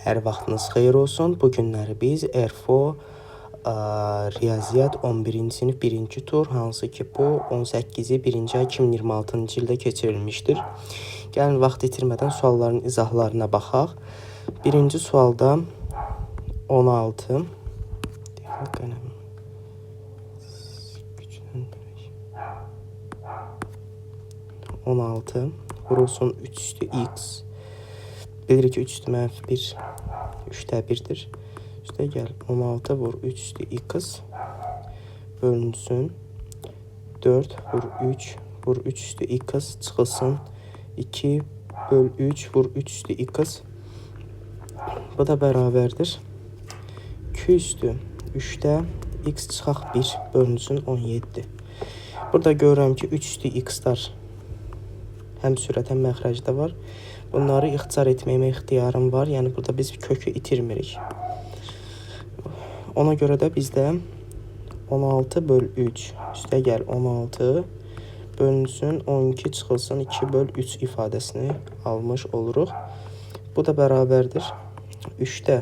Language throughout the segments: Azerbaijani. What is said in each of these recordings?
Hər vaxtınız xeyir olsun. Bu günləri biz RFO Riyaziyyat 11-ci sinif 1-ci tur, hansı ki bu 18-i 1-ci ay 2026-cı ildə keçirilmişdir. Gəlin vaxt itirmədən sualların izahlarına baxaq. Birinci sualda 16. Dəqiqə, gücləndirək. 16 vurulsun 3 üstü x. Bilirik ki 3 üstü mənfi 1 3-də 1-dir. Üstə gəl 16 vur 3 üstü x bölünsün 4 vur 3 vur 3 üstü x çıxılsın 2 böl 3 vur 3 üstü x. Bu da bərabərdir. 2 üstü 3-də x çıxaq 1 bölünsün 17. Burada görürəm ki 3 üstü x-lar həm sürət, həm məxrəcdə var. Bunları ixtisar etməyimə ixtiyarım var. Yəni burada biz kökü itirmirik. Ona görə də bizdə 16 böl 3 üstə gəl 16 bölünsün 12 çıxılsın 2 böl 3 ifadəsini almış oluruq. Bu da bərabərdir. 3-də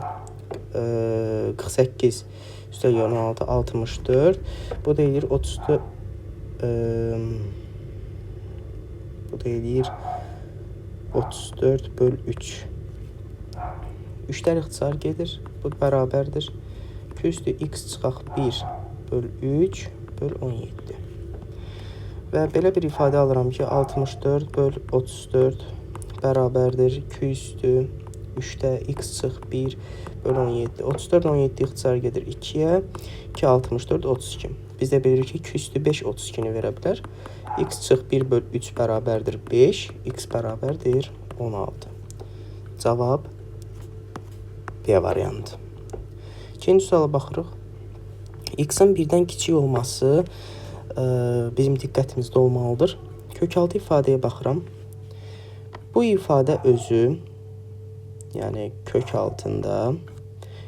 48 üstə gəl 16 64. Bu da eləyir 34 bu da eləyir 34 böl 3. 3-lər ixtisar gedir. Bu bərabərdir. 2 üstü x çıxaq 1 böl 3 böl 17. Və belə bir ifadə alıram ki, 64 böl 34 bərabərdir 2 üstü 3-də x çıx 1 böl 17. 34 17 ixtisar gedir 2-yə. 2 64 32. Biz də bilirik ki, 2 üstü 5 32-ni verə bilər. X çıx 1 böl 3 bərabərdir 5. X bərabərdir 16. Cavab B variantı. İkinci suala baxırıq. X-in birdən kiçik olması bizim diqqətimizdə olmalıdır. Kökaltı ifadəyə baxıram. Bu ifadə özü, yəni kök altında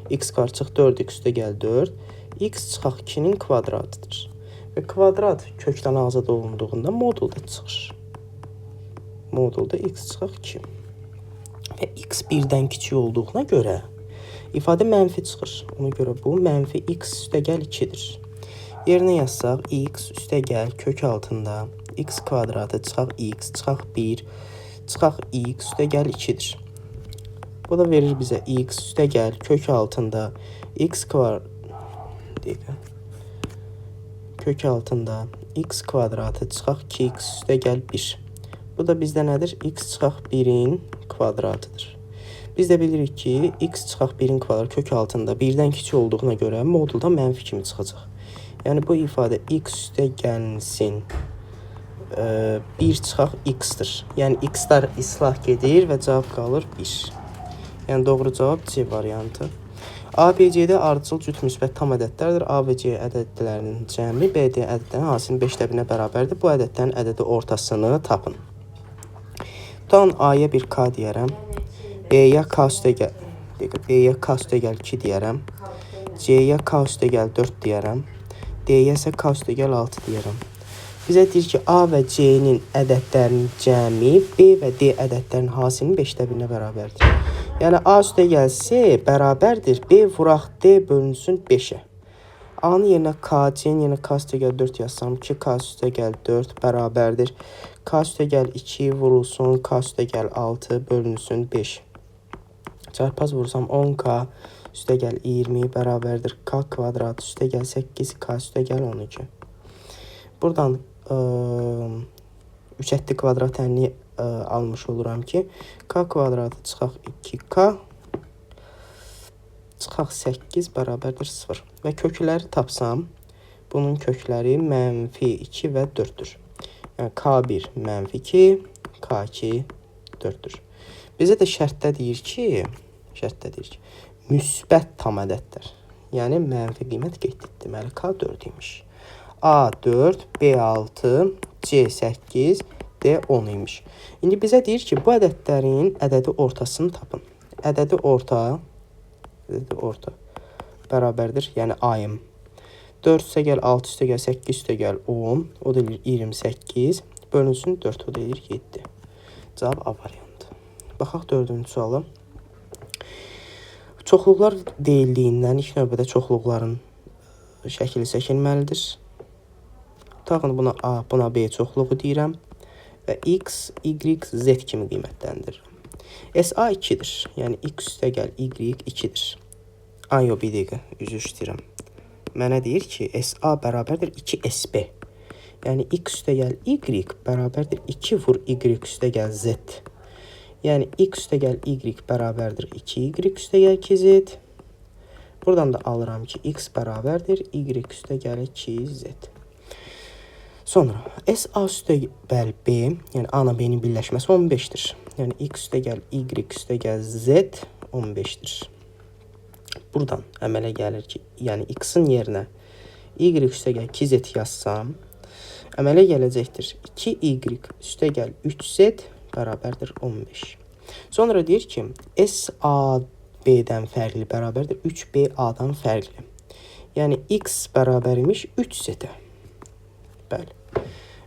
x qarçıq 4x üstə gəl 4, x çıxaq 2-nin kvadratıdır. Və kvadrat kökdən azad olunduğunda modulda çıxır. Modulda x çıxaq 2. Və x birdən kiçik olduğuna görə ifadə mənfi çıxır. Ona görə bu mənfi x üstə gəl 2-dir. Yerinə yazsaq x üstə gəl kök altında x kvadratı çıxaq x çıxaq 1 çıxaq x üstə gəl 2-dir. Bu da verir bizə x üstə gəl kök altında x kök altında x kvadratı çıxaq 2x üstə gəl 1. Bu da bizdə nədir? X çıxaq 1-in kvadratıdır. Biz də bilirik ki, x çıxaq 1-in kvadratı kök altında 1-dən kiçik olduğuna görə modulda mənfi kimi çıxacaq. Yəni bu ifadə x üstə gəlsin 1 çıxaq x-dir. Yəni x-lar islah gedir və cavab qalır 1. Yəni doğru cavab C variantı. A, B, C-də ardıcıl cüt müsbət tam ədədlərdir. A və C ədədlərinin cəmi B, D ədədlərinin hasilinin 5-də 1-ə bərabərdir. Bu ədədlərin ədədi ortasını tapın. Tutan A-ya bir K deyərəm. B-yə K üstə gəl, B-yə K üstə gəl 2 deyərəm. C-yə K üstə gəl 4 deyərəm. D-yə isə K üstə gəl 6 deyərəm. Bizə deyir ki, A və C-nin ədədlərinin cəmi B və D ədədlərinin hasilinin 5-də 1-ə bərabərdir. Yəni A üstə gəl C bərabərdir B vuraq D bölünsün 5-ə. A-nın yerinə K, C-nin yerinə K üstə gəl 4 yazsam, 2K üstə gəl 4 bərabərdir. K üstə gəl 2 vurulsun, K üstə gəl 6 bölünsün 5. Çarpaz vursam 10K üstə gəl 20 bərabərdir. K kvadrat üstə gəl 8K üstə gəl 12. Buradan 3 əddi kvadrat ənni almış oluram ki, K kvadratı çıxaq 2K çıxaq 8 bərabərdir 0. Və kökləri tapsam, bunun kökləri mənfi 2 və 4-dür. Yəni K1 mənfi 2, K2 4-dür. Bizə də şərtdə deyir ki, müsbət tam ədədlər. Yəni mənfi qiymət getdi. Deməli K 4 imiş. A 4, B 6, C 8, D 10 imiş. İndi bizə deyir ki, bu ədədlərin ədədi ortasını tapın. Ədədi orta bərabərdir, yəni AM. 4 üstə gəl 6 üstə gəl 8 üstə gəl 10, o da eləyir 28, bölünsün 4, o da eləyir 7. Cavab A variantı. Baxaq 4-cü suala. Çoxluqlar deyildiyindən ilk növbədə çoxluqların şəkili çəkilməlidir. Tutaq buna A, buna B çoxluğu deyirəm və X, Y, Z kimi qiymətləndirirəm. SA 2-dir. Yəni X üstəgəl Y 2-dir. Ay, yox, bir dəqiqə, üzr istəyirəm. Mənə deyir ki, SA bərabərdir 2SB. Yəni X üstəgəl Y bərabərdir 2 vur Y üstəgəl Z. Yəni X üstəgəl Y bərabərdir 2Y üstəgəl 2Z. Buradan da alıram ki, X bərabərdir Y üstəgəl 2Z. Sonra SA üstəgəl B, yəni A ilə B-nin birləşməsi 15-dir. Yəni X üstəgəl Y üstəgəl Z 15-dir. Buradan əmələ gəlir ki, yəni X-in yerinə Y üstəgəl 2Z yazsam, əmələ gələcəkdir 2Y üstəgəl 3Z bərabərdir 15. Sonra deyir ki, SAB-dən fərqli bərabərdir 3BA-dan fərqli. Yəni X bərabər imiş 3Z-ə. Bəli.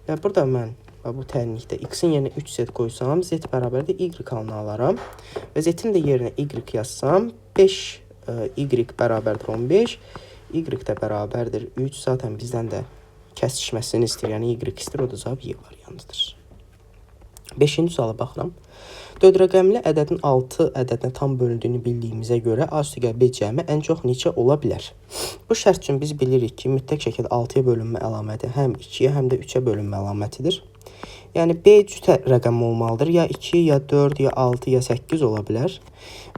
Və burada mən bu tənlikdə X-in yerinə 3Z qoysam, Z bərabərdir Y halını alaram. Və Z-in də yerinə Y yazsam, 5 Y bərabərdir 15, Y də bərabərdir 3. Zaten bizdən də kəsişməsini istəyir, yəni Y istəyir, o da cavab Y variantıdır. 5-ci suala baxıram. 4 rəqəmli ədədin 6 ədədinə tam bölündüyünü bildiyimizə görə A üstəgəl B cəmi ən çox neçə ola bilər? Bu şərt üçün biz bilirik ki, mütləq şəkildə 6-ya bölünmə əlaməti həm 2-yə, həm də 3-ə bölünmə əlamətidir. Yəni B cüt rəqəm olmalıdır. Ya 2, ya 4, ya 6, ya 8 ola bilər.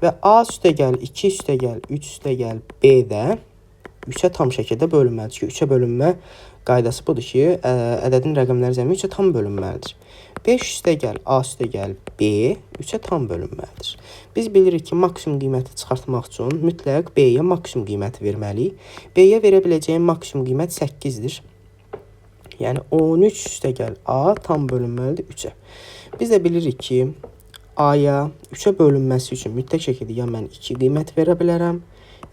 Və A üstəgəl 2 üstəgəl 3 üstəgəl B də 3-ə tam şəkildə bölünməlidir. Çünki 3-ə bölünmə qaydası budur ki, ədədin rəqəmləri cəmi 3-ə tam bölünməlidir. 5 üstəgəl A üstəgəl B 3-ə tam bölünməlidir. Biz bilirik ki, maksimum qiyməti çıxartmaq üçün mütləq B-yə maksimum qiyməti verməliyik. B-yə verə biləcəyim maksimum qiymət 8-dir. Yəni 13 üstəgəl A tam bölünməlidir 3-ə. Biz də bilirik ki, A-ya 3-ə bölünməsi üçün mütləq şəkildə ya mən 2 qiymət verə bilərəm,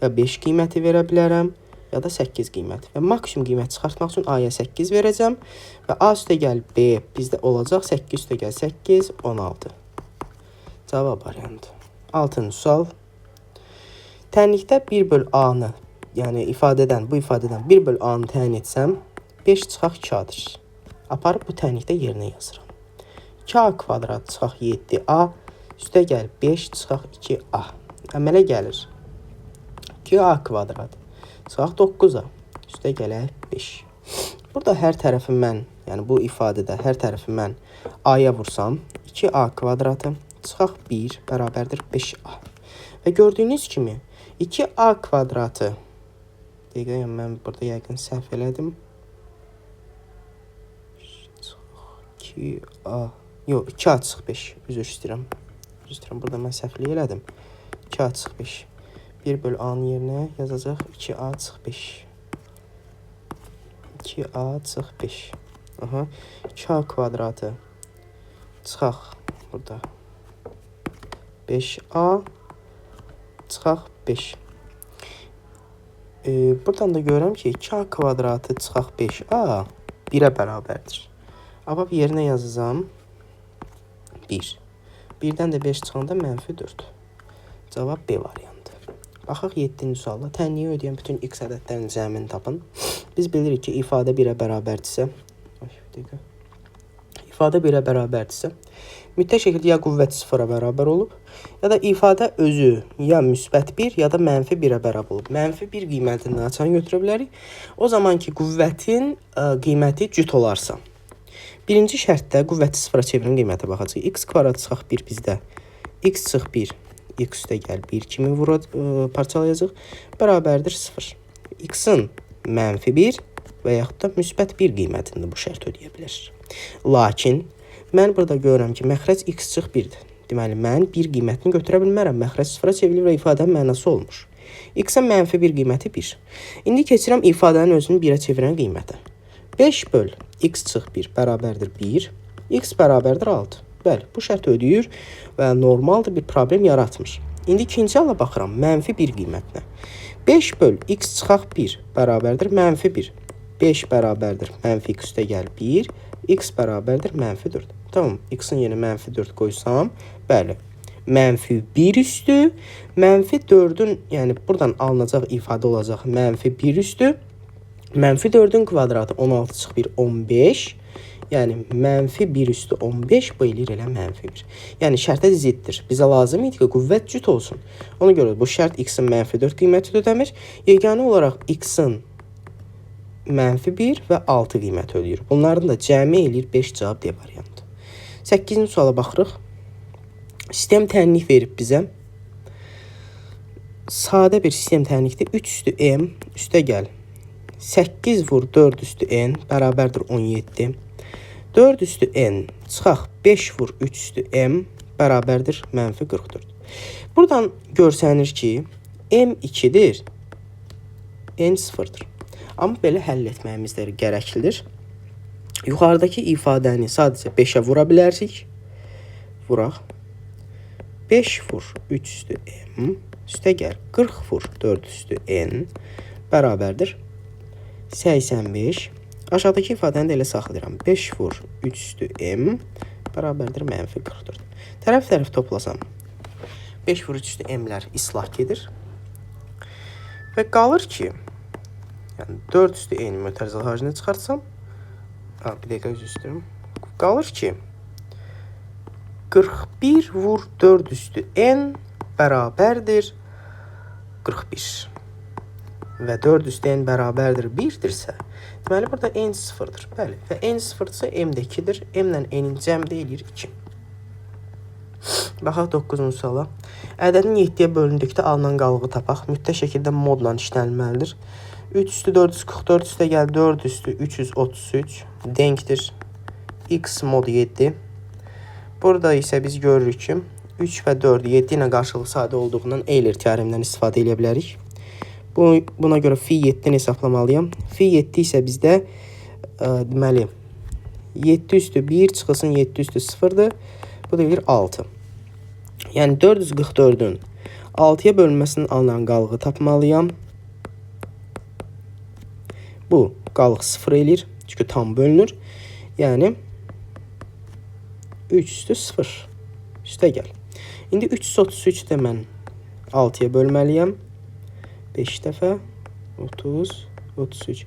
ya 5 qiyməti verə bilərəm, ya da 8 qiymət. Və maksimum qiymət çıxartmaq üçün A-ya 8 verəcəm və A üstəgəl B bizdə olacaq 8 üstəgəl 8, 16. Cavab variantı. 6-cı sual. Tənlikdə 1 böl A-nı, yəni ifadədən, bu ifadədən 1 böl A-nı təyin etsəm, 5 çıxaq 2A-dır. Aparıb bu tənlikdə yerinə yazıram. 2A kvadrat çıxaq 7A üstəgəl 5 çıxaq 2A. Əmələ gəlir. 2A kvadrat çıxaq 9A üstə gələk 5. Burada hər tərəfi mən, yəni bu ifadədə hər tərəfi mən A-ya vursam, 2A kvadratı çıxaq 1 bərabərdir 5A. Və gördüyünüz kimi 2A kvadratı, dəqiqə, yəni mən burada yəqin səhv elədim. 2A, yox, 2A çıx 5, üzr istəyirəm. Üzr istəyirəm, burada mən səhvlik elədim. 2A çıx 5. 1 böl A-nın yerinə yazacaq 2A çıx 5. 2A çıx 5. Aha. 2A kvadratı çıxaq burada. 5A çıxaq 5. Buradan da görürəm ki, 2A kvadratı çıxaq 5A 1-ə bərabərdir. Amma yerinə yazacağam 1. 1-dən də 5 çıxanda mənfi 4. Cavab B variantı. Baxaq 7-ci suala. Tənliyi ödəyən bütün x ədədlərinin cəmini tapın. Biz bilirik ki, ifadə 1-ə bərabərdirsə, ifadə 1-ə bərabərdirsə, mütləq şəkildə ya qüvvəti 0-a bərabər olub, ya da ifadə özü ya müsbət 1, ya da mənfi 1-ə bərabər olub. Mənfi 1 qiymətini açan götürə bilərik. O zaman ki, qüvvətin qiyməti cüt olarsa. Birinci şərtdə qüvvəti 0-a çevirən qiymətə baxacağıq. X kvadrat çıxaq 1 bizdə. X çıx 1. X üstəgəl 1 kimi parçalayacaq. Bərabərdir 0. X-in mənfi 1 və yaxud da müsbət 1 qiymətində bu şərt ödəyə bilər. Lakin mən burada görürəm ki, məxrəc x çıx 1-dir. Deməli, mən 1 qiymətini götürə bilmərəm. Məxrəc 0-a çevrilir və ifadənin mənası olmur. X-in mənfi 1 qiyməti 1. İndi keçirəm ifadənin özünü 1-ə çevirən qiymətə. 5 böl x çıx 1 bərabərdir 1. X bərabərdir 6. Bəli, bu şərt ödəyir və normaldır, bir problem yaratmır. İndi ikinci hala baxıram, mənfi 1 qiymətinə. 5 böl x çıxaq 1 bərabərdir mənfi 1. 5 bərabərdir mənfi x üstəgəl 1. X bərabərdir mənfi 4. Tamam, x-in yerinə mənfi 4 qoysam, bəli. Mənfi 1 üstü, mənfi 4-ün, yəni buradan alınacaq ifadə olacaq mənfi 1 üstü. Mənfi 4-ün kvadratı 16 çıx 1, 15. Yəni, mənfi 1 üstü 15, bu eləyir elə mənfi 1. Yəni, şərtə ziddir. Bizə lazım idi ki, qüvvət cüt olsun. Ona görə bu şərt x-in mənfi 4 qiyməti ödəmir. Yeganə olaraq x-in mənfi 1 və 6 qiyməti ödəyir. Bunların da cəmi eləyir 5 cavab D variantı. 8-ci suala baxırıq. Sistem tənlik verib bizə. Sadə bir sistem tənlikdir. 3 üstü m üstə gəl. 8 vur 4 üstü n bərabərdir 17. 4 üstü n çıxaq 5 vur 3 üstü m bərabərdir mənfi 44. Buradan görsənir ki, m 2-dir, n 0-dır. Amma belə həll etməyimiz də gərəklidir. Yuxarıdakı ifadəni sadəcə 5-ə vura bilərik. Vuraq. 5 vur 3 üstü m üstə gəl 40 vur 4 üstü n bərabərdir 85. Aşağıdakı ifadəni də elə saxlayıram. 5 vur 3 üstü m bərabərdir mənfi 44. Tərəf-tərəf toplasam 5 vur 3 üstü m-lər islah gedir. Və qalır ki, yəni 4 üstü n mötərizə xaricinə çıxartsam, bir dəqiqə üzr istəyirəm. Qalır ki, 41 vur 4 üstü n bərabərdir 41. Və 4 üstü n bərabərdir 1-dirsə, deməli burada n 0-dır. Bəli, və n 0-dırsa m də 2-dir. M ilə n-in cəmi də eləyir 2. Baxaq 9-cu suala. Ədədin 7-yə bölündükdə alınan qalığı tapaq. Mütləq şəkildə modla işlənilməlidir. 3 üstü 444 üstə gəl 4 üstü 333 denkdir. X mod 7. Burada isə biz görürük ki, 3 və 4 7 ilə qarşılıqlı sadə olduğundan Euler teoremindən istifadə edə bilərik. Buna görə fi 7-ni hesaplamalıyam. Fi 7 isə bizdə deməli 7 üstü 1 çıxılsın 7 üstü 0-dır. Bu da eləyir 6. Yəni 444-ün 6-ya bölünməsinin alınan qalığı tapmalıyam. Bu qalıq 0 eləyir. Çünki tam bölünür. Yəni 3 üstü 0. Üstə gəl. İndi 333 də mən 6-ya bölməliyəm. 5 dəfə 30, 33,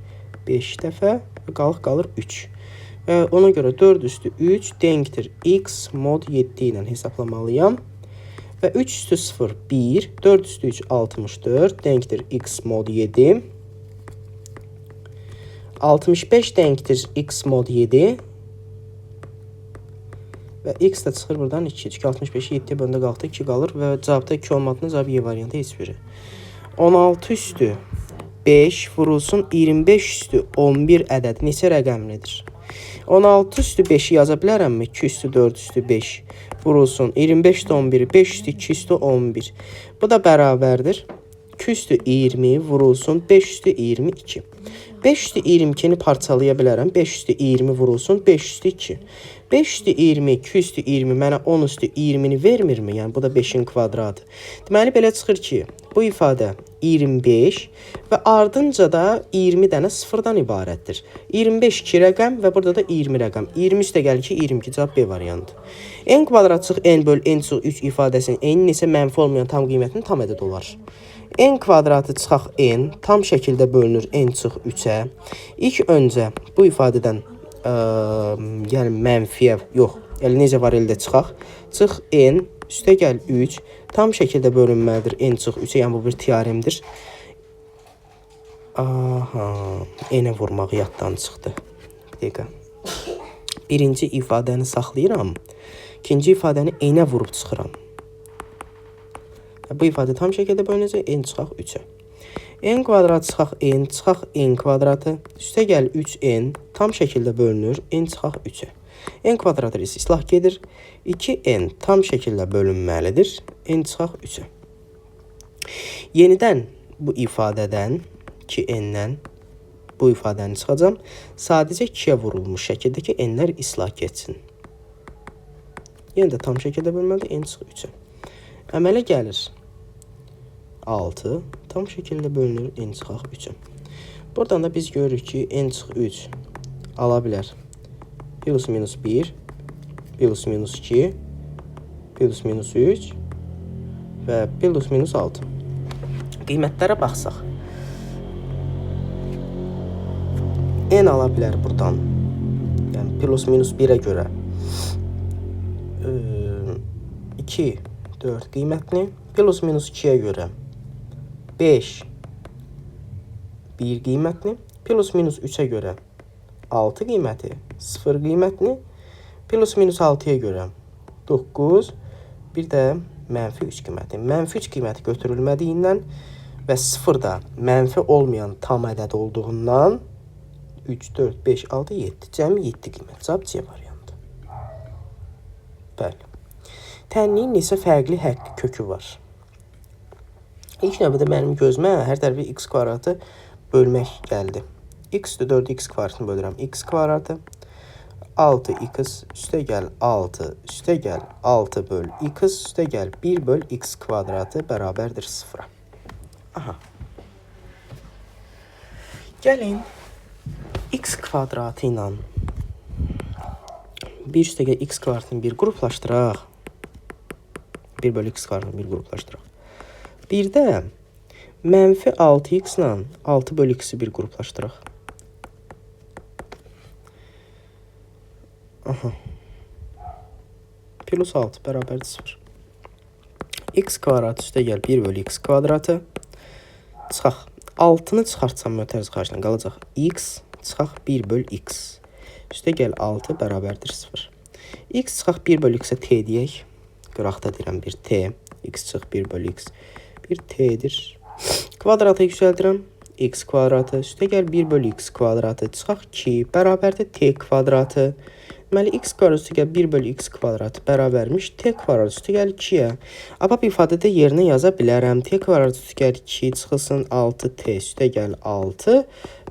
5 dəfə və qalıq qalır 3. Və ona görə 4 üstü 3 denkdir x mod 7 ilə hesaplamalıyam. Və 3 üstü 0, 1, 4 üstü 3, 64 denkdir x mod 7. 65 denkdir x mod 7. Və x də çıxır buradan 2. Çünki 65-i 7-yə böləndə qalxdı 2 qalır və cavabda 2 olmadığına cavab Y variantı heç biri. 16 üstü 5 vurulsun 25 üstü 11 ədədi neçə rəqəmlidir? 16 üstü 5-i yaza bilərəmmi? 2 üstü 4 üstü 5 vurulsun 25 üstü 11-i 5 üstü 2 üstü 11. Bu da bərabərdir. 2 üstü 20 vurulsun 5 üstü 22. 5 üstü 22-ni parçalaya bilərəm. 5 üstü 20 vurulsun 5 üstü 2. 5 üstü 20, 2 üstü 20 mənə 10 üstü 20-ni vermirmi? Yəni bu da 5-in kvadratı. Deməli belə çıxır ki, bu ifadə 25 və ardınca da 20 dənə sıfırdan ibarətdir. 25 2 rəqəm və burada da 20 rəqəm. 20 üstə gəlir ki, 22 cavab B variantı. N kvadrat çıx n böl n çıx 3 ifadəsinin n-in isə mənfi olmayan tam qiymətinin tam ədəd olar. N kvadratı çıxaq n tam şəkildə bölünür n çıx 3-ə. İlk öncə bu ifadədən yəni mənfiyə yox, yəni necə var elə də çıxaq. Çıx n üstə gəl 3 tam şəkildə bölünməlidir n çıx 3-ə, yəni bu bir teoremdir. Aha, n-ə vurmaq yaddan çıxdı. Bir dəqiqə. Birinci ifadəni saxlayıram. İkinci ifadəni n-ə vurub çıxıram. Bu ifadə tam şəkildə bölünəcək n çıxaq 3-ə. N kvadrat çıxaq n çıxaq n kvadratı üstə gəl 3n tam şəkildə bölünür n çıxaq 3-ə. N kvadratı isə islah gedir. 2n tam şəkildə bölünməlidir n çıxaq 3-ə. Yenidən bu ifadədən 2n-dən bu ifadəni çıxacağam. Sadəcə 2-yə vurulmuş şəkildə ki, n-lər islah getsin. Yenə də tam şəkildə bölünməlidir n çıx 3-ə. Əmələ gəlir 6 tam şəkildə bölünür n çıxaq 3-ə. Buradan da biz görürük ki, n çıx 3 ala bilər. Plus minus 1, plus minus 2, plus minus 3 və plus minus 6. Qiymətlərə baxsaq. N ala bilər buradan. Yəni plus minus 1-ə görə 2, 4 qiymətini, plus minus 2-yə görə 5, 1 qiymətini, plus minus 3-ə görə 6 qiyməti, 0 qiymətini, plus minus 6-ya görə 9, bir də mənfi 3 qiyməti. Mənfi 3 qiyməti götürülmədiyindən və 0 da mənfi olmayan tam ədəd olduğundan 3, 4, 5, 6, 7. Cəmi 7 qiymət. Cavab C variantı. Bəli. Tənliyin neçə fərqli həqiqi kökü var? İlk növbədə mənim gözümə hər tərəfi x kvadratı bölmək gəldi. X üstə 4x kvadratını bölürəm. X kvadratı 6x üstə gəl 6 üstə gəl 6 böl x üstə gəl 1 böl x kvadratı bərabərdir 0-a. Aha. Gəlin x kvadratı ilə 1 üstə gəl x kvadratını bir qruplaşdıraq. 1 bölü x kvadratını bir qruplaşdıraq. Bir də mənfi 6x ilə 6 bölü x-i bir qruplaşdıraq. Aha. Plus 6 bərabərdir 0. X kvadratı üstə gəl 1 bölü x kvadratı. Çıxaq. 6-nı çıxartsam mötəriz xaricdən qalacaq x çıxaq 1 böl x. Üstə gəl 6 bərabərdir 0. X çıxaq 1 bölü x-ə t deyək. Qıraqda deyirəm bir t. X çıx 1 bölü x. Bir t-dir. Kvadratı yüksəldirəm. X kvadratı üstə gəl 1 bölü x kvadratı çıxaq 2 bərabərdir t kvadratı. Deməli x kvadratı üstə gəl 1 bölü x kvadratı bərabərmiş t kvadratı üstə gəl 2-yə. Abab ifadədə yerinə yaza bilərəm. T kvadratı üstə gəl 2 çıxılsın 6t üstə gəl 6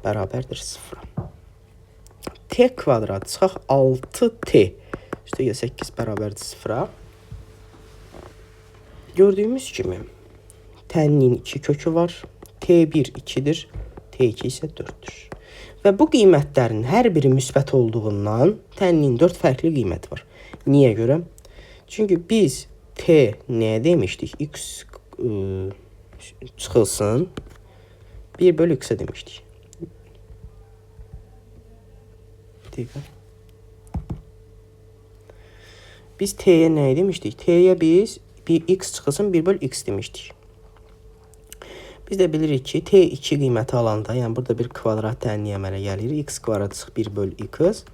bərabərdir 0-a. T kvadratı çıxaq 6t üstə gəl 8 bərabərdir 0-a. Gördüyümüz kimi tənliyin 2 kökü var. T1 2-dir, T2 isə 4-dür. Və bu qiymətlərin hər biri müsbət olduğundan tənliyin 4 fərqli qiyməti var. Niyə görə? Çünki biz T nə demişdik? X çıxılsın 1 bölü x-ə demişdik. Bir dəqiqə. Biz T-yə nə demişdik? T-yə biz bir x çıxılsın 1 bölü x demişdik. Biz də bilirik ki, T2 qiyməti alanda, yəni burada bir kvadrat tənliyi əmələ gəlir. X kvadrat çıx 1 bölü x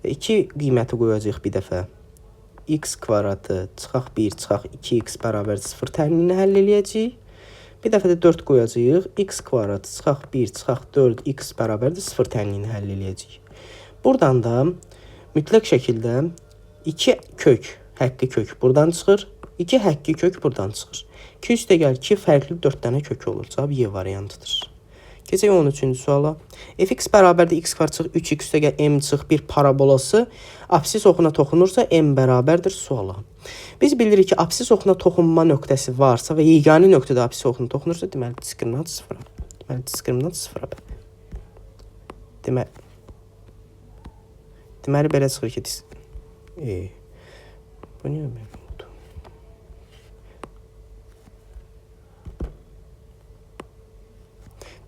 və 2 qiyməti qoyacağıq bir dəfə. X kvadratı çıxaq 1, çıxaq 2x bərabər 0 tənliyini həll eləyəcəyik. Bir dəfə də 4 qoyacağıq. X kvadratı çıxaq 1, çıxaq 4x bərabərdir 0 tənliyini həll eləyəcəyik. Buradan da mütləq şəkildə 2 kök, həqiqi kök buradan çıxır. 2 həqiqi kök buradan çıxır. 2 üstə gəl 2 fərqli 4 dənə kökü olur. Cavab Y variantıdır. Keçək 13-cü suala. Fx bərabərdir x kvadrat çıx 3x üstə gəl m çıx 1 parabolası absis oxuna toxunursa m bərabərdir suala. Biz bilirik ki, absis oxuna toxunma nöqtəsi varsa və yeganə nöqtədə absis oxuna toxunursa, deməli diskriminant 0-a. Deməli diskriminant 0-a. Deməli belə çıxır ki, bu niyə belə oldu?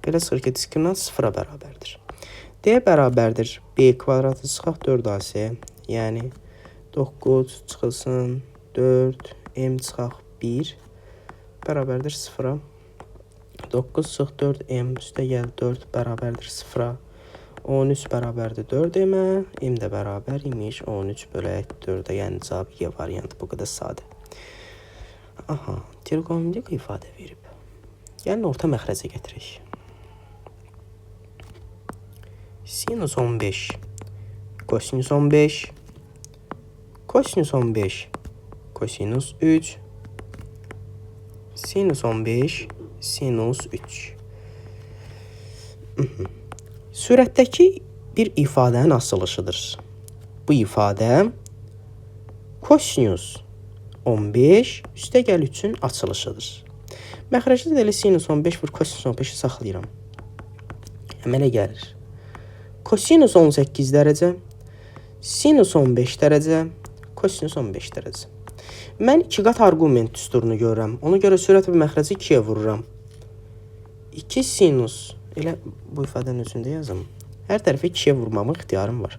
Belə çıxır ki, diskriminant 0-a bərabərdir. D bərabərdir B kvadratı çıxaq 4AC, yəni 9 çıxılsın 4, M çıxaq 1 bərabərdir 0-a. 9 çıx 4, M üstə gəl 4 bərabərdir 0-a. 13 bərabərdir 4 M-ə, M də bərabər imiş 13 bölək 4-ə, yəni cavab Y variantı bu qədər sadə. Aha, trigonometrik ifadə verib. Gəlin orta məxrəcə gətirək. Sinus 15, kosinus 15, kosinus 15, kosinus 3, sinus 15, sinus 3. Sürətdəki bir ifadənin asılışıdır. Bu ifadə kosinus 15 üstə gəl 3-ün açılışıdır. Məxrəcdə də elə sinus 15 vur kosinus 15-i saxlayıram. Əmələ gəlir. Kosinus 18 dərəcə, sinus 15 dərəcə, kosinus 15 dərəcə. Mən 2 qat arqument düsturunu görürəm. Ona görə sürət və məxrəci 2-yə vururam. 2 sinus, elə bu ifadənin özündə yazım. Hər tərəfə 2-yə vurmamın ixtiyarım var.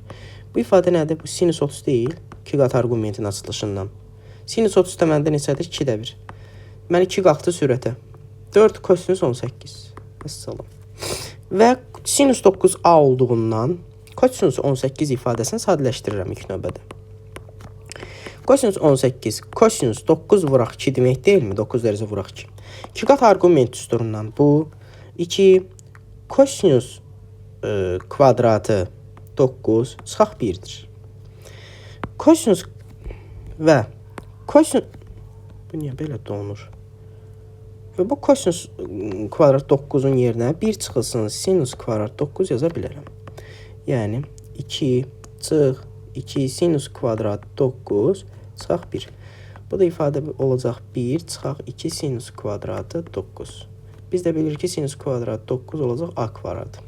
Bu ifadə nədir? Bu sinus 30 deyil. 2 qat arqumentin açılışından. Sinus 30 da məndə neçədir? 2 də 1. Deməli 2 qalxdı sürətə. 4 kosinus 18. Vəssalam. Və sinus 9 A olduğundan kosinus 18 ifadəsini sadələşdirirəm ilk növbədə. Kosinus 18, kosinus 9 vuraq 2 demək deyilmi? 9 dərəcə vuraq 2. 2 qat arqument düsturundan bu 2 kosinus kvadratı 9 çıxaq 1-dir. Kosinus və kosinus bu niyə belə donur? Və bu kosinus kvadrat 9-un yerinə 1 çıxılsın sinus kvadrat 9 yaza bilərəm. Yəni 2 çıx 2 sinus kvadrat 9 çıxaq 1. Bu da ifadə olacaq 1 çıxaq 2 sinus kvadratı 9. Biz də bilirik ki, sinus kvadrat 9 olacaq a kvadratı.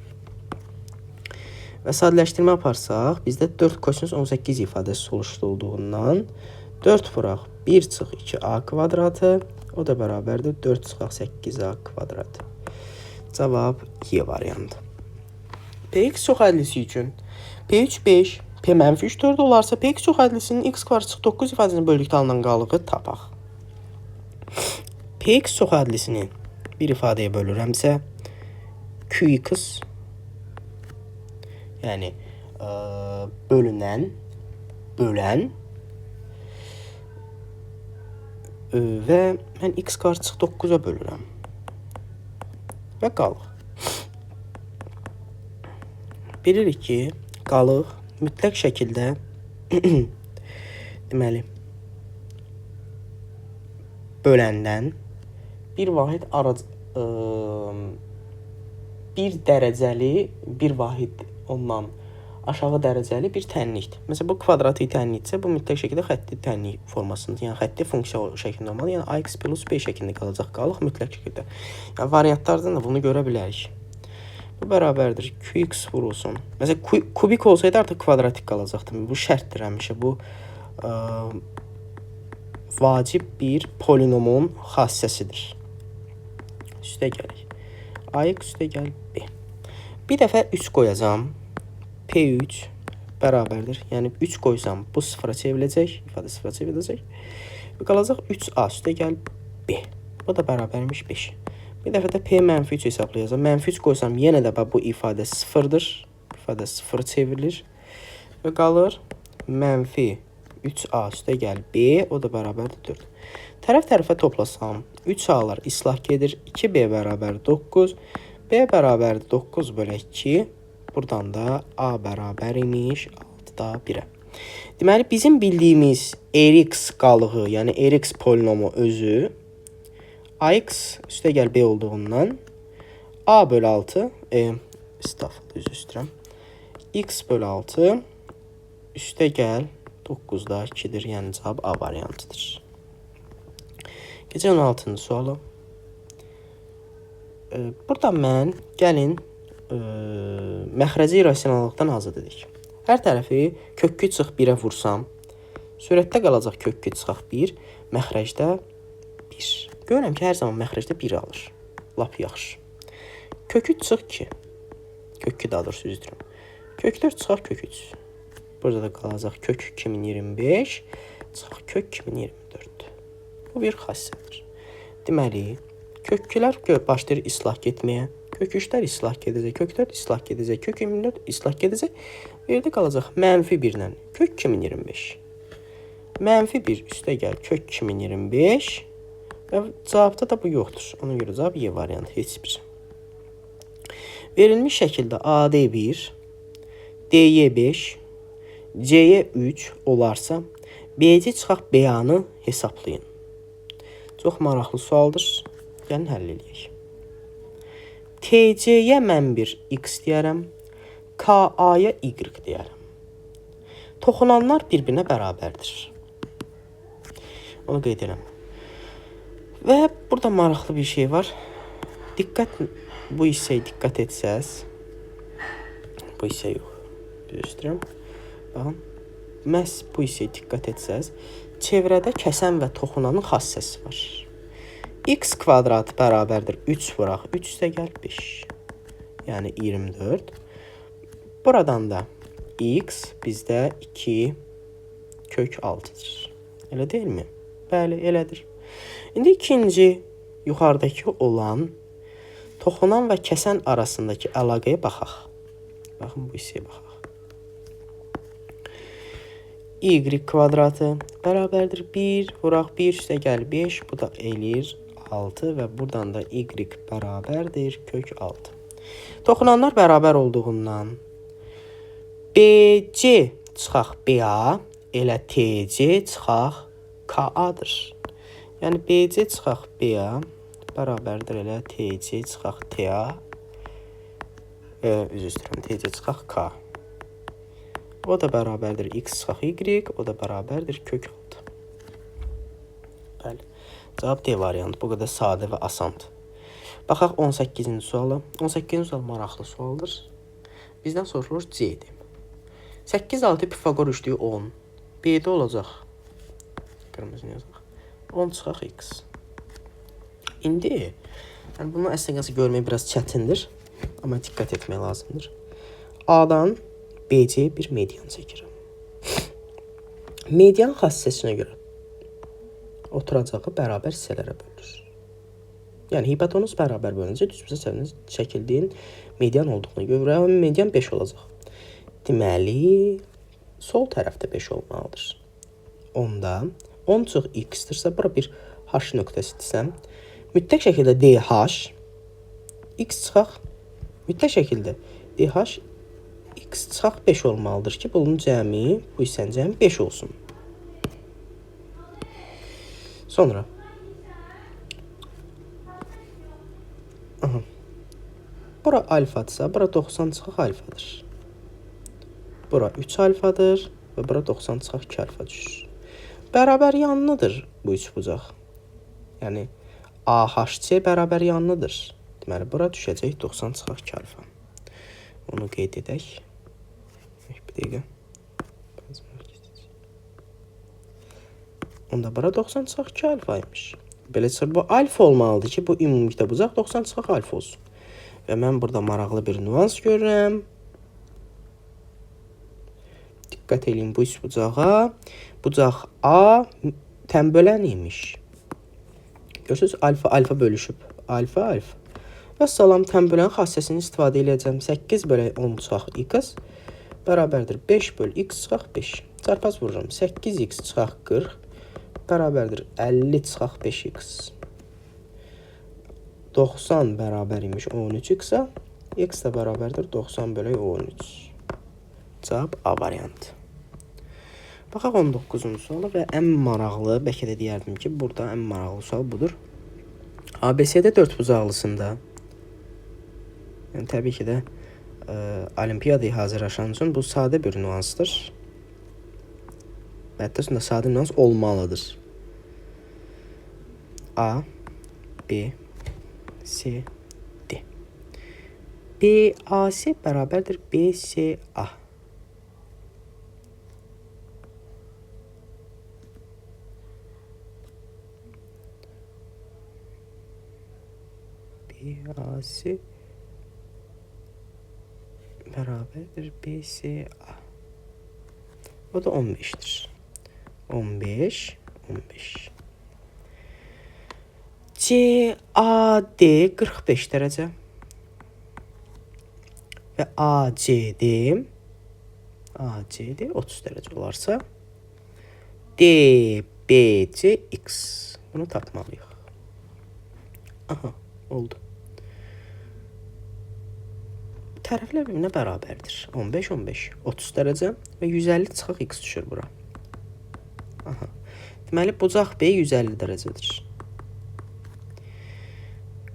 Və sadələşdirmə aparsaq, bizdə 4 kosinus 18 ifadəsi oluşturulduğundan 4 vuraq 1 çıx 2a kvadratı, o da bərabərdir 4 çıxaq 8a kvadratı. Cavab Y variantı. Px çox ədlisi üçün P3 5, P mənfi 3 4 olarsa Px çox ədlisinin x kvadrat çıx 9 ifadəsini böldükdə alınan qalığı tapaq. Px çox ədlisini bir ifadəyə bölürəmsə Qx, yəni bölünən, bölən və mən x kvadrat çıx 9-a bölürəm və qalıq. Bilirik ki, qalıq mütləq şəkildə deməli böləndən bir vahid arac bir dərəcəli bir vahid ondan aşağı dərəcəli bir tənlikdir. Məsələn, bu kvadratik tənlikdirsə, bu mütləq şəkildə xətti tənlik formasında, yəni xətti funksiya şəklində olmalı. Yəni ax plus b şəklində qalacaq qalıq mütləq şəkildə. Yəni variantlardan da bunu görə bilərik. Bu bərabərdir qx vurulsun. Məsələn, kubik olsaydı artıq kvadratik qalacaqdı. Bu şərtdir həmişə. Bu vacib bir polinomun xassəsidir. Üstə gəlik. Ax üstə gəl b. Bir dəfə 3 qoyacağam. P3 bərabərdir. Yəni 3 qoysam bu sıfıra çevriləcək. İfadə sıfıra çevriləcək. Və qalacaq 3a üstə gəl b. Bu da bərabərmiş 5. Bir dəfə də P mənfi 3 hesablayacağam. Mənfi 3 qoysam yenə də bu ifadə sıfırdır. İfadə sıfıra çevrilir. Və qalır mənfi 3a üstə gəl b. O da bərabərdir 4. Tərəf tərəfə toplasam 3a'lar islah gedir. 2b bərabər 9. B bərabərdir 9 bölək 2. Buradan da a bərabər imiş 6-da 1-ə. Deməli, bizim bildiyimiz Rx qalığı, yəni Rx polinomu özü ax üstə gəl b olduğundan a bölü 6, estağfurullah, üzr istəyirəm. X bölü 6 üstə gəl 9-da 2-dir. Yəni cavab A variantıdır. Keçək 16-cı suala. Burada mən gəlin məxrəci irrasionallıqdan azad edik. Hər tərəfi kökkü çıx 1-ə vursam, sürətdə qalacaq kökkü çıxaq 1, məxrəcdə 1. Görürəm ki, hər zaman məxrəcdə 1 alır. Lap yaxşı. Kök 3 çıx 2. Kök 2 daha doğrusu üzr istəyirəm. Kök 4 çıxaq kök 3. Burada da qalacaq kök 2025 çıxaq kök 2024. Bu bir xassədir. Deməli, kökkülər başlayır islah getməyə. Kök 3-lər islah gedəcək, kök 4 islah gedəcək, kök 24 islah gedəcək. Yerdə qalacaq mənfi 1 ilə kök 2025. Mənfi 1 üstə gəl kök 2025 və cavabda da bu yoxdur. Ona görə cavab Y variantı heç bir. Verilmiş şəkildə AD1, DY5, CY3 olarsa, BC çıxaq BA-nı hesablayın. Çox maraqlı sualdır. Gəlin həll eləyək. TC-yə mən bir X deyərəm, KA-ya Y deyərəm. Toxunanlar bir-birinə bərabərdir. Onu qeyd edirəm. Və burada maraqlı bir şey var. Diqqət, bu hissəyə diqqət etsəz, bu hissə yox, üzr istəyirəm. Baxın, məhz bu hissəyə diqqət etsəz, Çevrədə kəsən və toxunanın xassəsi var. X kvadratı bərabərdir 3 vuraq 3 üstə gəl 5. Yəni 24. Buradan da x bizdə 2 kök 6-dır. Elə deyilmi? Bəli, elədir. İndi ikinci yuxarıdakı olan toxunan və kəsən arasındakı əlaqəyə baxaq. Baxın, bu hissəyə baxaq. Y kvadratı bərabərdir 1 vuraq 1 üstə gəl 5. Bu da eləyir 6 və buradan da y bərabərdir kök 6. Toxunanlar bərabər olduğundan BC çıxaq BA elə TC çıxaq KA-dır. Yəni BC çıxaq BA bərabərdir elə TC çıxaq TA. Üzr istəyirəm, TC çıxaq K. O da bərabərdir x çıxaq y, o da bərabərdir kök 6. Bəli. Cavab D variantı. Bu qədər sadə və asandır. Baxaq 18-ci suala. 18-ci sual maraqlı sualdır. Bizdən soruşulur C-dir. 8, 6 Pifaqor üçlüyü 10. B-də olacaq. Qırmızını yazaq. 10 çıxaq x. İndi, yəni bunu əslində görmək biraz çətindir. Amma diqqət etmək lazımdır. A-dan BC bir median çəkirəm. Median xassəsinə görə oturacağı bərabər hissələrə bölür. Yəni hipotenuz bərabər bölüncə düzbucaq çəkildiyin median olduğuna görə median 5 olacaq. Deməli, sol tərəfdə 5 olmalıdır. Onda 10 çıx x-dirsə, bura bir h nöqtəsidirsə, mütləq şəkildə DH x çıxaq, mütləq şəkildə DH x çıxaq 5 olmalıdır ki, bunun cəmi, bu hissənin cəmi 5 olsun. Sonra aha, bura alfadırsa, bura 90 çıxaq alfadır. Bura 3 alfadır və bura 90 çıxaq 2 alfa düşür. Bərabər yanlıdır bu üçbucaq. Yəni AHC bərabər yanlıdır. Deməli, bura düşəcək 90 çıxaq 2 alfa. Onu qeyd edək. Bir dəqiqə. Onda bura 90 çıxaq 2 alfa imiş. Belə çıxır, bu alfa olmalıdır ki, bu ümumilikdə bucaq 90 çıxaq alfa olsun. Və mən burada maraqlı bir nüans görürəm. Diqqət eləyin bu üçbucağa. Bucaq A tənbölən imiş. Görürsünüz, alfa alfa bölüşüb. Alfa alfa. Və salam tənbölən xassəsini istifadə eləyəcəm. 8 bölək 10 çıxaq x bərabərdir 5 böl x çıxaq 5. Çarpaz vururam. 8x çıxaq 40 bərabərdir 50 çıxaq 5x. 90 bərabər imiş 13x-a. X də bərabərdir 90 bölək 13. Cavab A variantı. Baxaq 19-cu suala və ən maraqlı, bəlkə də deyərdim ki, burada ən maraqlı sual budur. ABCD dördbucaqlısında, yəni təbii ki də olimpiyadaya hazırlaşan üçün bu sadə bir nüansdır. Və hətta üstündə sadə nüans olmalıdır. A, B, C, D. BAC bərabərdir BCA. BAC bərabərdir BCA. O da 15'dir. 15, 15. CAD 45 dərəcə və ACD 30 dərəcə olarsa DBCX bunu tapmalıyıq. Aha, oldu. Tərəflər bir-birinə bərabərdir. 15, 15, 30 dərəcə və 150 çıxaq x düşür bura. Aha. Deməli, bucaq B 150 dərəcədir.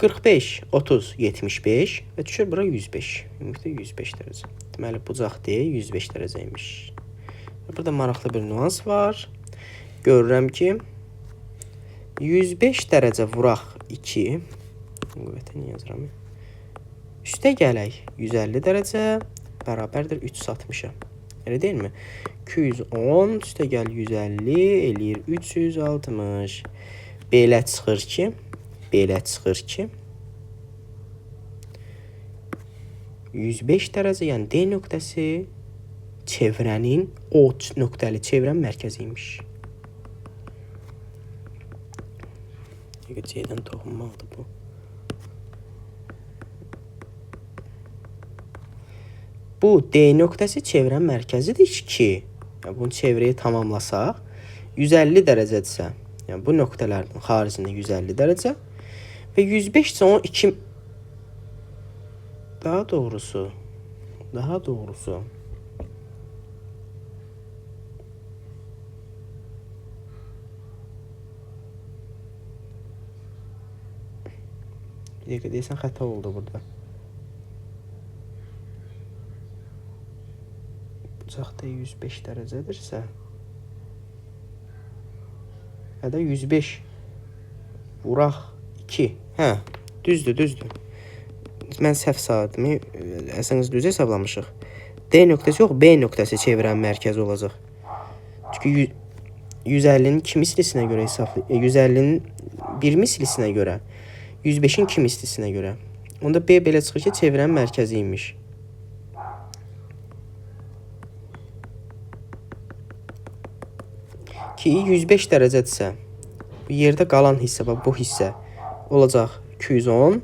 45, 30, 75 və düşür bura 105. Ümumiyyətlə 105 dərəcə. Deməli, bucaq D 105 dərəcə imiş. Və burada maraqlı bir nüans var. Görürəm ki, 105 dərəcə vuraq 2. Qüvvətə niyə yazıram? Üstə gələk 150 dərəcə bərabərdir 360-a. Elə deyilmi? 210 üstə gəl 150 eləyir 360. Belə çıxır ki, belə çıxır ki 105 dərəcə, yəni D nöqtəsi çevrənin O nöqtəli çevrən mərkəzi imiş. C-dən toxunmalıdır bu. Bu D nöqtəsi çevrən mərkəzidir ki, yəni bunu çevrəyi tamamlasaq 150 dərəcədirsə, yəni bu nöqtələrin xaricində 150 dərəcə və 105 isə onun 2 daha doğrusu bir dəqiqə deyəsən xəta oldu burada. Bucaq da 105 dərəcədirsə, hə də 105 vuraq 2. Hə, düzdür, düzdür. Mən səhv saydım. Əslində düz hesablamışıq. D nöqtəsi yox, B nöqtəsi çevirən mərkəzi olacaq. Çünki 150-nin 2 mislisinə görə hesablı, 150-nin 1 mislisinə görə, 105-in 2 mislisinə görə. Onda B belə çıxır ki, çevirən mərkəzi imiş. Ki 105 dərəcədirsə, bu yerdə qalan hissə, bax bu hissə olacaq 210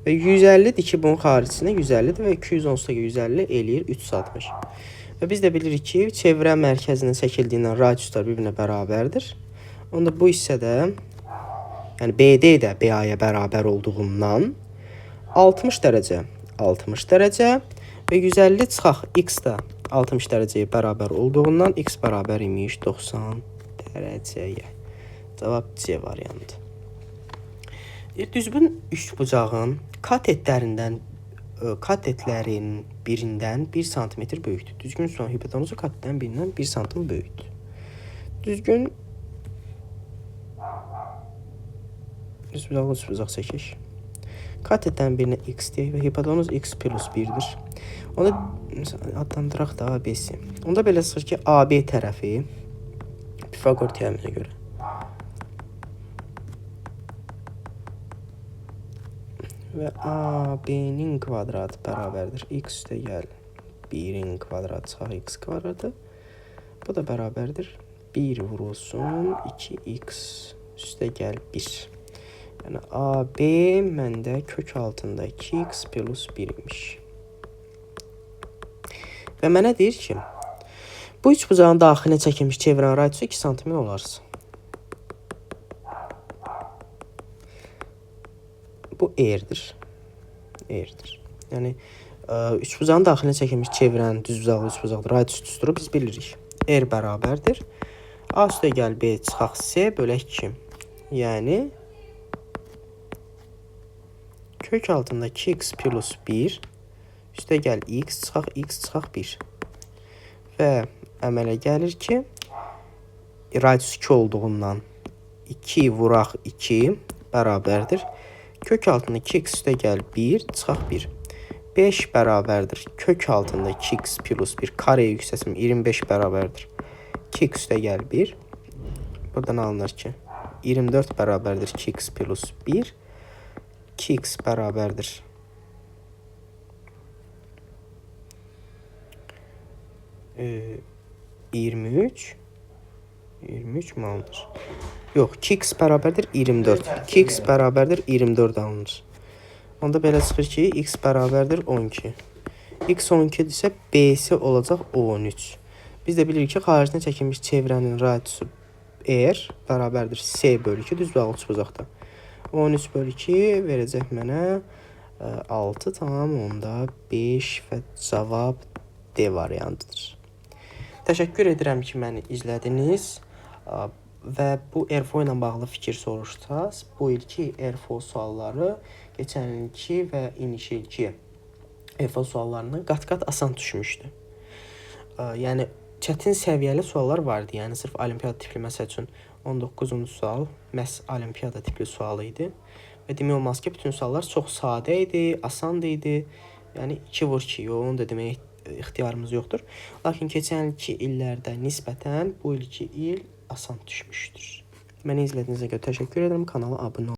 və 150-dir ki, bunun xaricisində 150-dir və 210 üstə 150 eləyir 360. Və biz də bilirik ki, çevrə mərkəzindən çəkildiyindən radiuslar bir-birinə bərabərdir. Onda bu hissədə, yəni BD də BA-ya bərabər olduğundan 60 dərəcə, 60 dərəcə və 150 çıxaq x də 60 dərəcəyə bərabər olduğundan x bərabər imiş 90 dərəcəyə. Cavab C variantı. Düzgün üçbucağın katetlərindən katetlərin birindən 1 sm böyükdür. Düzgün son hipotenuzu katetlərin birindən 1 sm böyükdür. Düzgün üçbucaqlı üçbucaq çəkək. Katetlərin birinə x deyək və hipotenuz x plus 1-dir. Onda adlandıraq da ABC. Onda belə çıxır ki, AB tərəfi Pifaqor teoreminə görə və AB-nin kvadratı bərabərdir. X üstə gəl 1-in kvadratı çıxaq x kvadratı. Bu da bərabərdir. 1 vurulsun 2x üstə gəl 1. Yəni AB məndə kök altında 2x plus 1 imiş. Və mənə deyir ki, bu üçbucağın daxilinə çəkilmiş çevrənin radiusu 2 sm olarsa. Bu R-dir. R-dir. Yəni üçbucağın daxilinə çəkilmiş çevrənin düzbucaqlı üçbucaqlı radius düsturu biz bilirik. R bərabərdir. A üstə gəl B çıxaq C bölək 2. Yəni kök altında 2x plus 1 üstə gəl x çıxaq x çıxaq 1. Və əmələ gəlir ki, radius 2 olduğundan 2 vuraq 2 bərabərdir. Kök altında 2x üstə gəl 1, çıxaq 1. 5 bərabərdir. Kök altında 2x plus 1 kareyə yüksəlsim 25 bərabərdir. 2x üstə gəl 1. Buradan alınır ki, 24 bərabərdir 2x plus 1. 2x bərabərdir. E, 23. 23 mü alınır? Yox, 2x bərabərdir 24. 2x bərabərdir 24 alınır. Onda belə çıxır ki, x bərabərdir 12. X 12-dirsə, B-si olacaq 13. Biz də bilirik ki, xaricinə çəkilmiş çevrənin radiusu R bərabərdir C bölü 2, düz bağlı üçbucaqda. 13 bölü 2 verəcək mənə 6,5 və cavab D variantıdır. Təşəkkür edirəm ki, məni izlədiniz və bu RFO ilə bağlı fikir soruşsaz, bu ilki RFO sualları keçən ilki və indiki ilki RFO suallarından qat-qat asan düşmüşdü. Yəni çətin səviyyəli suallar vardı. Yəni sırf olimpiyada tipli məsəl üçün 19-cu sual məhz olimpiyada tipli sualı idi. Və demək olmaz ki, bütün suallar çox sadə idi, asan idi. Yəni 2 vur 2, yox, onu da demək ixtiyarımız yoxdur. Lakin keçən ilki illərdə nisbətən bu ilki il asan düşmüşdür. Məni izlədiyinizə görə təşəkkür edirəm. Kanala abunə olun.